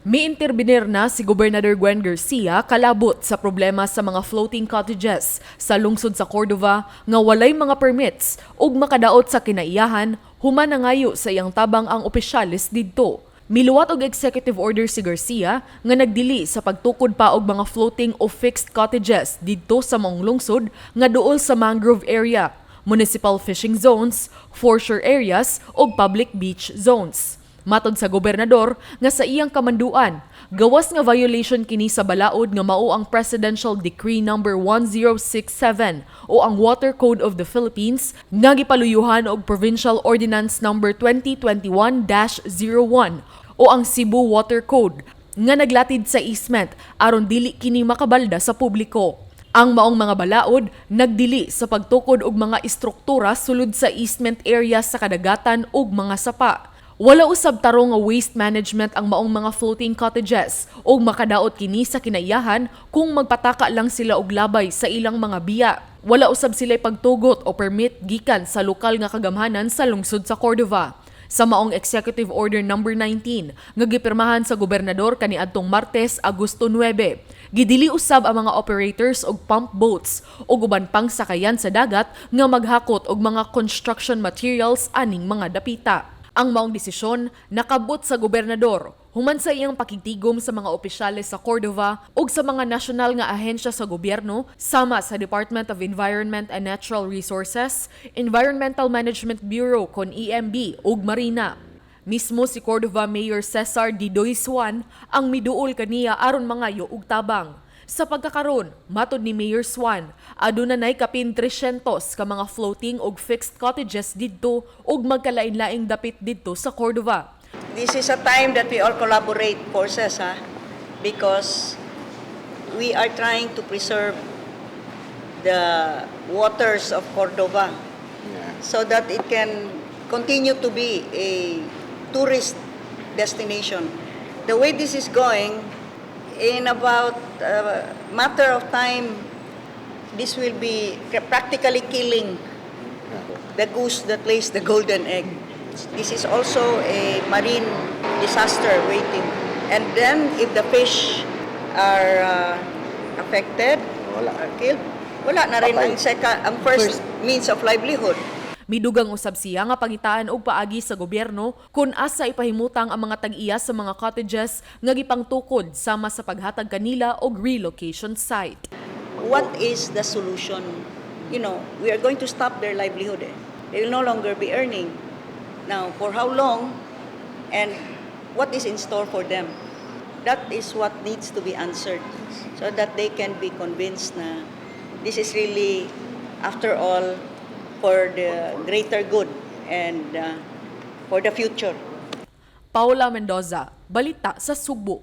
Miinterbinir na si Gobernador Gwen Garcia kalabot sa problema sa mga floating cottages sa lungsod sa Cordova nga walay mga permits ug makadaot sa kinaiyahan human nangayo sa iyang tabang ang opisyales didto. Miluwat og executive order si Garcia nga nagdili sa pagtukod pa og mga floating o fixed cottages didto sa maong lungsod nga duol sa mangrove area, municipal fishing zones, foreshore areas ug public beach zones. Matod sa gobernador nga sa iyang kamanduan, gawas nga violation kini sa balaod nga mao ang Presidential Decree Number 1067 o ang Water Code of the Philippines nga gipaluyuhan og Provincial Ordinance Number 2021-01 o ang Cebu Water Code nga naglatid sa easement aron dili kini makabalda sa publiko. Ang maong mga balaod nagdili sa pagtukod og mga istruktura sulod sa easement area sa kadagatan ug mga sapa. Wala usab tarong nga waste management ang maong mga floating cottages ug makadaot kini sa kinaiyahan kung magpataka lang sila og labay sa ilang mga biya. Wala usab sila pagtugot o permit gikan sa lokal nga kagamhanan sa lungsod sa Cordova. Sa maong Executive Order Number 19 nga gipirmahan sa gobernador kaniadtong Martes, Agosto 9, gidili usab ang mga operators og pump boats ug uban pang sakayan sa dagat nga maghakot og mga construction materials aning mga dapita. Ang maong desisyon nakabot sa gobernador human sa iyang pakigtigom sa mga opisyales sa Cordova ug sa mga nasyonal nga ahensya sa gobyerno sama sa Department of Environment and Natural Resources, Environmental Management Bureau kon EMB ug Marina. Mismo si Cordova Mayor Cesar Didoy Swan ang miduol kaniya aron mangayo og tabang. Sa pagkakaron, matod ni Mayor Swan, aduna nay kapin 300 ka mga floating ug fixed cottages didto ug magkalain-laing dapit didto sa Cordova. This is a time that we all collaborate forces, ha? Because we are trying to preserve the waters of Cordova so that it can continue to be a tourist destination. The way this is going, in about a matter of time, this will be practically killing the goose that lays the golden egg. This is also a marine disaster waiting. And then if the fish are affected, Wala. Are killed, wala na rin Patay. Ang second, ang first means of livelihood. Midugang usab siya nga pangitaan og paagi sa gobyerno kung asa ipahimutang ang mga tag-iya sa mga cottages nga gipangtukod sama sa paghatag kanila og relocation site. What is the solution? We are going to stop their livelihood, eh. They will no longer be earning. Now, for how long and what is in store for them? That is what needs to be answered so that they can be convinced na this is really, after all, for the greater good and for the future. Paula Mendoza, Balita sa Sugbo.